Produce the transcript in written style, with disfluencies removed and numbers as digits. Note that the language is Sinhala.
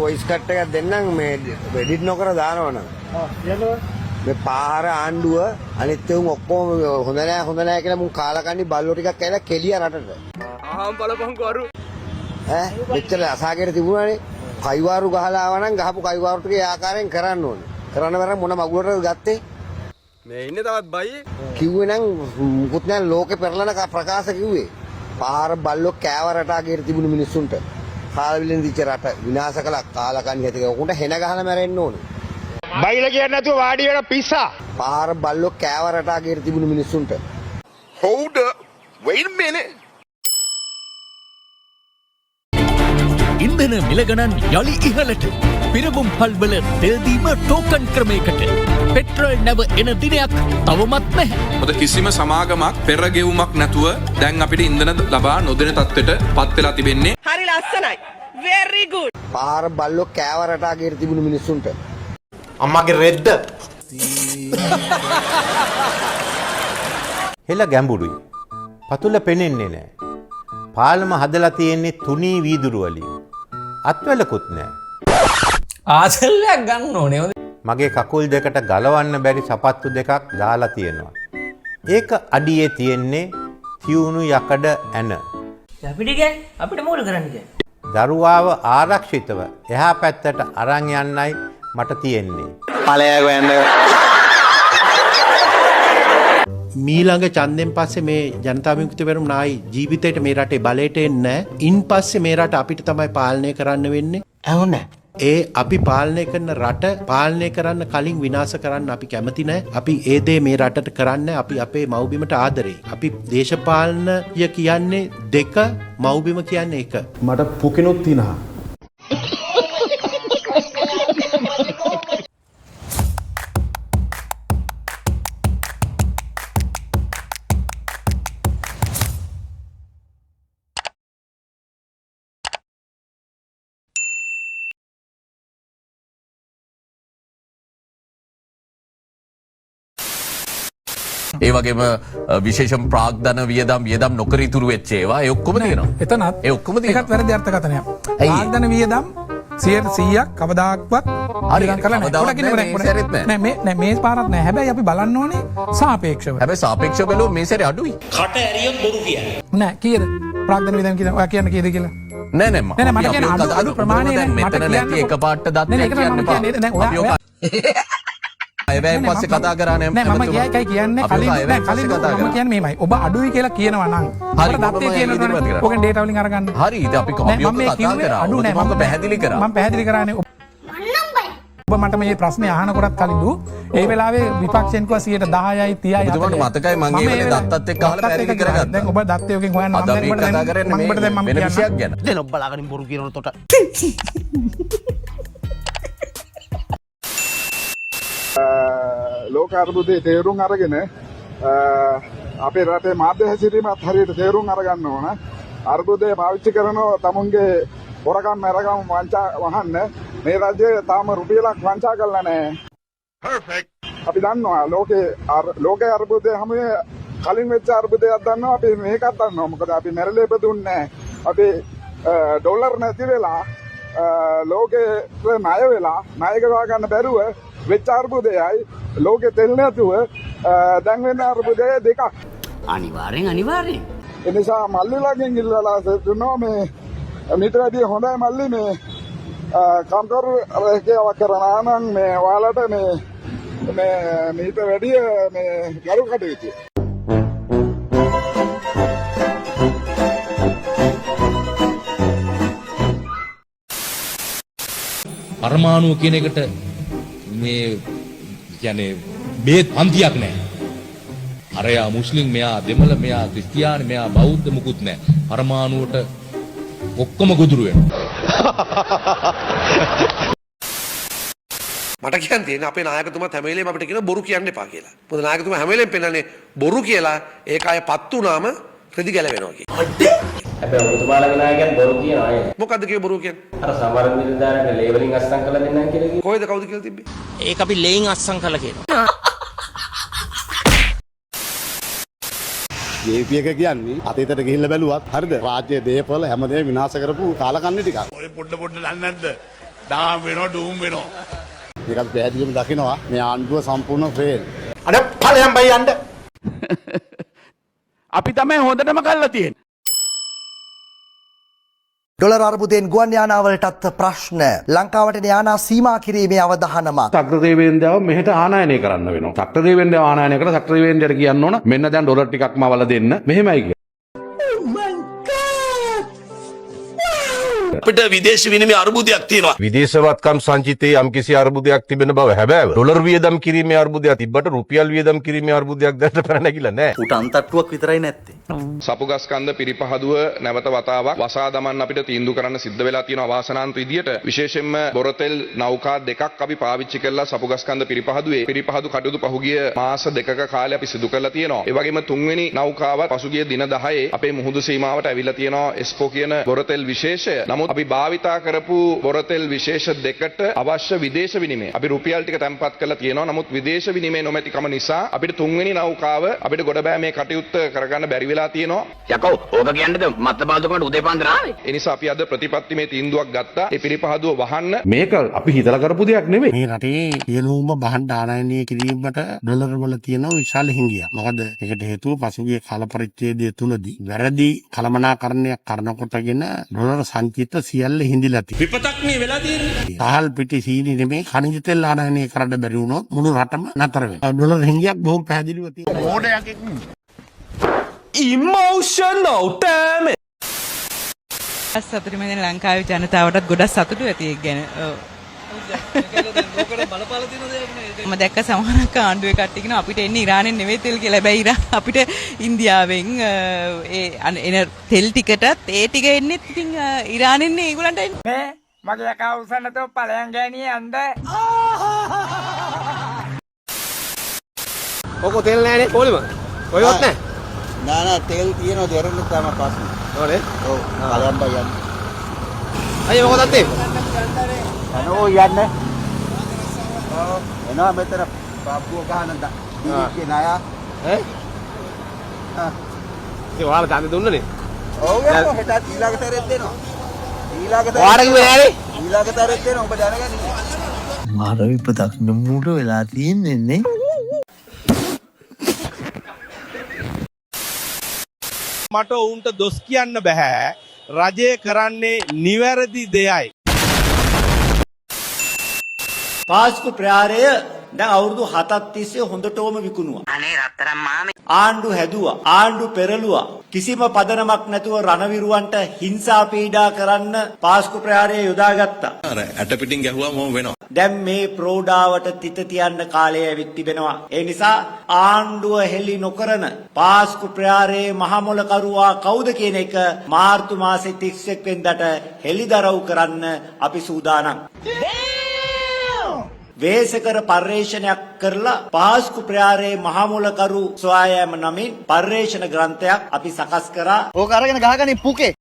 වොයිස් කට් එකක් දෙන්නම් මේ එඩිට් නොකර දානවනම්. මේ පාහර ආණ්ඩුව අනිත් උන් ඔක්කොම හොඳ නෑ හොඳ නෑ කියලා මුන් කාලකන්ණි බල්ලෝ ටිකක් ඇවිල්ලා කෙලිය රටට. ආහම් බලපංකෝ අරු. ඈ මෙච්චර අසාගෙට තිබුණානේ. කයිවාරු ගහලා ආවා නම් ගහපු කයිවාරු ටික ඒ ආකාරයෙන් කරන්න ඕනේ. කරන්න බැරි මොන මගුලටද ගත්තේ? මේ ඉන්නේ තවත් බයියේ. කිව්වේ නම් මුකුත් නෑ ලෝකෙ පෙරලන ප්‍රකාශ කිව්වේ. පාහර බල්ලෝ කෑව රට අගේට තිබුණු මිනිස්සුන්ට. කාලවිලෙන් දිච්ච රට විනාශ කළා කාලකන්ණි හැටි. උන්ට හෙන ගහලා මැරෙන්න ඕනේ. බයිලා කියන්නේ නැතුව වාඩි වෙන පිස්සා. පාහර බල්ලෝ කෑව රට අගේට තිබුණු මිනිස්සුන්ට. Hold up. Wait a minute. ඉන්ධන මිල ගණන් යළි ඉහළට. පිරවුම් හල්වල තෙල් දීම ටෝකන් ක්‍රමයකට. පෙට්‍රල් නැව එන දිනයක් තවමත් නැහැ. මොකද කිසිම සමාගමක් පෙර ගෙවුමක් නැතුව දැන් අපිට ඉන්ධන ලබා නොදෙන තත්ත්වයට පත් වෙලා තිබෙන්නේ. හරි ලස්සනයි. Very good. පාහර බල්ලෝ කෑව රට අගේට තිබුණු මිනිස්සුන්ට. අම්මගේ රෙද්ද. හෙළ ගැඹුරුයි. පතුල පෙනෙන්නේ නෑ. පාලම හදලා තියෙන්නේ තුනී වීදුරු වලින්. අත්වලකුත් නෑ. ආසල්ලයක් ගන්න ඕනේ. හොඳ. මගේ කකුල් දෙකට ගලවන්න බැරි සපත්තු දෙකක් දාලා තියෙනවා. ඒක අඩියේ තියෙන්නේ තියුණු යකඩ ඇන. අපිට කියන්නේ අපිට මොකද කරන්න කියන්නේ? දරුවාව ආරක්ෂිතව එහා පැත්තට අරන් යන්නයි මට තියෙන්නේ. ඵලයක් හොයන්න. මීළඟ ඡන්දෙන් පස්සේ මේ ජනතා විමුක්ති පෙරමුණ ආයි ජීවිතේට මේ රටේ බලයට එන්නේ නැහැ. ඉන් පස්සේ මේ රට අපිට තමයි පාලනය කරන්න වෙන්නේ. ඇහුන්නේ. ඒ අපි පාලනය කරන රට පාලනය කරන්න කලින් විනාශ කරන්න අපි කැමති නෑ. අපි ඒ දේ මේ රටට කරන්න අපි අපේ මව්බිමට ආදරෙයි. අපි දේශපාලනය කියන්නේ දෙක, මව්බිම කියන්නේ එක. මට පුකිනුත් තිනහා. ඒ වගේම විශේෂම ප්‍රාග්ධන වියදම් නොකර ඉතුරු වෙච්ච ඒවා ඒ ඔක්කොම තියෙනවා. එතනත් ඒ ඔක්කොම තියෙනවා. ඒකත් වැරදි අර්ථකථනයක්. ඇයි? ප්‍රාග්ධන වියදම් 100%ක් කවදාක්වත් හරි, වියදම් කරලා නෑ. කවදාවත් පොඩක් ඉන්න, නෑ, පොඩක්, මේ සැරෙත් නෑ. නෑ, මේ නෑ, මේ පාරත් නෑ. හැබැයි අපි බලන්න ඕනේ සාපේක්ෂව. හැබැයි සාපේක්ෂව බැලුවොත් මේ සැරේ අඩුයි. කට ඇරියොත් බොරු කියන්නේ. නෑ, කීයද? ප්‍රාග්ධන වියදම් කීයද? ඔයා කියන්න කීයද කියලා? නෑ නෑ නෑ නෑ, මට අපි කියන්න ඔක අඩු ප්‍රමාණය දැන් නෑ. මට මෙතන නැති කියන්න එකපාරට නෑ නෑ, දත්තයක් ඒක තමයි කියන්න මම එපා. කියන්නේ. දැන් ඔයා අපි ඔක අයවැයෙන් නෑ, පස්සේ කතා කරා නෑ නෑ, මම ඇමතුමා. කියයි කියන්නේ අපි කලින් ඔක නෑ, අයවැයෙන් පස්සේ කලින් කතා මම කරා. කියන්නේ මෙහෙමයි. ඔබ අඩුයි කියලා කියනවා නම් හරි, ඔබට දත්තේ මම කියනවා ඉදිරිපත් නම් කරා. ඔකෙන් ඩේටා වලින් අරගන්න. හරි, ඉතින් අපි නෑ, අපි මම ඔක මේ කතා කිව්වේ කරා. අඩු නෑ. ඔබතුමා ඔක මම පැහැදිලි කරා. මම පැහැදිලි කරානේ. ඔබ මට මේ ප්‍රශ්නේ අහනකොටත් කලින්දු ඒ වෙලාවේ විපක්ෂයෙන් කිව්වා 10%යි 30යි. ඔබතුමාට මතකයි මං ඒ වෙලේ දත්තත් එක්ක අහලා පැහැදිලි කරගත්තා. දැන් ඔබ දත්තේ ඔකෙන් හොයන්න. අද අපි කතා කරන්නේ මම ඔබට දැන් මම මේ වෙන කියන්නම්. විෂයක් ගැන. දැන් ඔබ බලාගෙන බොරු කියනවා තොට. ලෝක අර්බුදයේ තේරුම් අරගෙන අපේ රටේ මාධ්‍ය හැසිරීමත් හරියට තේරුම් අරගන්න ඕන. අර්බුදය පාවිච්චි කරනවා තමුන්ගේ හොරකම් මැරකම් වංචා වහන්න. මේ රජය තාම රුපියලක් වංචා කරලා නැහැ. Perfect. අපි දන්නවා ලෝකේ ලෝකේ අර්බුදය හැමෝම කලින් වෙච්ච අර්බුදයක් දන්නවා, අපි මේකත් දන්නවා. මොකද අපි මැරෙලා ඉපදුන්නේ නැහැ. අපි ඩොලර් නැති වෙලා ලෝකේ ණය වෙලා ණය ගෙවා ගන්න බැරුව වෙච්ච අර්බුදයයි ලෝකේ තෙල් නැතුව දැන් වෙන අර්බුදය දෙකක්. අනිවාර්යෙන් අනිවාර්යෙන්. ඒ නිසා මල්ලිලාගෙන් ඉල්ලලා සිටිනවා මේ මීට වැඩිය හොඳයි මල්ලි මේ කම්කරු රැකියාවක් කරනවා නම් මේ ඔයාලට මේ මේ මීට වැඩිය මේ ගරු කටයුතු. පරමාණුව කියන එකට මේ කියන්නේ බේත් පන්තියක් නෑ. අරයා මුස්ලිම්, මෙයා දෙමළ, මෙයා ක්‍රිස්තියානි, මෙයා බෞද්ධ මුකුත් නෑ. පරමාණුවට ඔක්කොම ගොදුරු වෙනවා. මට කියන්න තියෙන්නේ අපේ නායකතුමාත් හැම වෙලේම අපිට කියන බොරු කියන්න එපා කියලා. මොකද නායකතුමා හැම වෙලේම පෙන්නන්නේ බොරු කියලා ඒක අය පත් වුණාම රෙදි ගැලවෙනවා කියලා. හැබැයි ඔබතුමාලගේ නායකයන් බොරු කියනවා නේද? මොකද්ද කිව්වේ බොරු කියන්නේ? අර සමහර නිලධාරීන්ට ලේබලින් අස්සම් කරලා දෙන්නම් කියලා කිව්වේ. කොහෙද කවුද කියලා තිබ්බේ? ඒක අපි ලේයින් අස්සම් කරලා කියනවා. JP එක කියන්නේ අතීතයට ගිහිල්ලා බැලුවත් හරිද? රාජ්‍ය දේපොළ හැමදේම විනාශ කරපු කාලකන්ණි ටිකක්. ඔය පොඩ පොඩ දන්නේ නැද්ද? ඩාම් වෙනවා ඩූම් වෙනවා. මේකත් පැහැදිලිවම දකිනවා මේ ආණ්ඩුව සම්පූර්ණ ෆේල්. අර ඵලයන් බයි යන්න. අපි තමයි හොඳටම කරලා තියෙන්නේ. ඩොලර් අර්බුදයෙන් ගුවන් යානාවලටත් ප්‍රශ්න. ලංකාවට එන යානා සීමා කිරීමේ අවධානමක්. සක්‍රදේවේන්ද්‍රව මෙහෙට ආනයනය කරන්න වෙනවා. සක්‍රදේවේන්ද්‍රව ආනයනය කරලා සක්‍රදේවේන්ද්‍රට කියන්න ඕන මෙන්න දැන් ඩොලර් ටිකක්ම අවල දෙන්න. මෙහෙමයි කියලා. අපිට විදේශ විනිමය අර්බුදයක් තියෙනවා. විදේශවත්කම් සංචිතයේ යම්කිසි අර්බුදයක් තිබෙන බව හැබෑව. ඩොලර් වියදම් කිරීමේ අර්බුදයක් තිබ්බට රුපියල් වියදම් කිරීමේ අර්බුදයක් දැනට පැන නැගිලා නැහැ. ඌට අන්තට්ටුවක් විතරයි නැත්තේ. සපුගස්කන්ධ පිරිපහදුව නැවත වතාවක් වසා දමන්න අපිට තීන්දුව කරන්න සිද්ධ වෙලා තියෙන අවාසනාන්ත විදියට විශේෂයෙන්ම බොරතෙල් නෞකා දෙකක් අපි පාවිච්චි කරලා සපුගස්කන්ධ පිරිපහදුවේ පිරිපහදු කටයුතු පහුගිය මාස දෙකක කාලේ අපි සිදු කරලා තියෙනවා. ඒ වගේම තුන්වෙනි නෞකාවත් පසුගිය දින 10 අපේ මුහුදු සීමාවට ඇවිල්ලා තියෙනවා එස්පෝ කියන බොරතෙල් විශේෂය. නමුත් අපි භාවිතා කරපු බොරතෙල් විශේෂ දෙකට අවශ්‍ය විදේශ විනිමය අපි රුපියල් ටික තැන්පත් කරලා තියෙනවා. නමුත් විදේශ විනිමය නොමැතිකම නිසා අපිට තුන්වෙනි නෞකාව අපිට ගොඩ බෑ මේ කටයුත්ත කරගන්න බැරි වෙලා තියෙනවා. යකෝ ඕක කියන්නද මත්ත බාදුකමට උදේ පාන්දර ආවේ? ඒ නිසා අපි අද ප්‍රතිපත්තිමය තීන්දුවක් ගත්තා. ඒ පිරිපහදුව වහන්න. මේක අපි හිතලා කරපු දෙයක් නෙමෙයි. මේ රටේ සියලුම භාණ්ඩ ආනයනය කිරීමට ඩොලර් වල තියෙන විශාල හිඟියක්. මොකද ඒකට හේතුව පසුගිය කාල පරිච්ඡේදය තුලදී වැරදි කළමනාකරණයක් කරනකොටගෙන ඩොලර් සංචිත සියල්ල හිඳිලා තියෙනවා. විපතක් නේ වෙලා තියෙන්නේ. සහල් පිටි සීනි නෙමෙයි ඛනිජ තෙල් ආනයනය කරන්න බැරි වුණොත් මුළු රටම නතර වෙනවා. ඩොලර් හිඟියක් බොහොම පැහැදිලිව තියෙනවා. මෝඩයෙක්. Emotional damage. සතුටුම දැන් ලංකාවේ ජනතාවටත් ගොඩක් සතුටු ඇති ඒක ගැන. ඔව්. මම දැක්ක සමහරක් ආණ්ඩුවේ කට්ටිය කියනවා අපිට එන්නේ ඉරානෙන් නෙවෙයි තෙල් කියලා. හැබැයි ඉරාන අපිට ඉන්දියාවෙන් ඒ එන තෙල් ටිකටත් ඒ ටික එන්නේ ඉතින් ඉරානෙන් නේ ඒගොල්ලන්ට එන්නේ. මේ මගේ යකා උස්සන්න තෝ ඵලයන් ගෑණියේ අන්ද. ඔකෝ තෙල් නෑනේ පොලිම. කොයිවත් නෑ. නෑ නෑ තෙල් තියෙනවා දෙරන්න තමයි ප්‍රශ්නේ. ඕනේ. ඔව් ඵලයන් බයි යන්න. අයියෝ මොකද අත්තේ? අනෝ යන්න. ඔව් එනවා මෙතන පපුව ගහන දීගේ ණය. ඈ? ආ. ඉතින් ඔයාලා ඡන්දෙ දුන්නනේ. ඔව් යකෝ හෙටත් ඊළඟ සැරේත් දෙනවා. ඊළඟ සැරේත් ඔයාලා කිව්වේ නෑනේ. ඊළඟ සැරේත් දෙනවා ඔබ දැනගන්න. මාර විපතක් නුමුඩ වෙලා තියෙන්නේ නේ. මට ඔවුන්ට දොස් කියන්න බෑ. රජය කරන්නේ නිවැරදි දෙයයි. පාස්කු ප්‍රහාරය දැන් අවුරුදු 7ක් තිස්සේ හොඳටම විකුණුවා. අනේ රත්තරන් මාමේ. ආණ්ඩු හැදුවා, ආණ්ඩු පෙරළුවා. කිසිම පදනමක් නැතුව රණවිරුවන්ට හිංසා පීඩා කරන්න පාස්කු ප්‍රහාරය යොදාගත්තා. අර ඇට පිටින් ගැහුවාම මොම වෙනවා. දැන් මේ ප්‍රෝඩාවට තිත තියන්න කාලය ඇවිත් තිබෙනවා. ඒ නිසා ආණ්ඩුව හෙළි නොකරන පාස්කු ප්‍රහාරයේ මහමොලකරුවා කවුද කියන එක මාර්තු මාසේ 31 වෙනිදාට හෙළිදරව් කරන්න අපි සූදානම්. වෙහෙසකර පර්යේෂණයක් කරලා පාස්කු ප්‍රහාරයේ මහමොලකරු සොයා යාම නමින් පර්යේෂණ ග්‍රන්ථයක් අපි සකස් කරා. ඕක අරගෙන ගහගනින් පුකේ.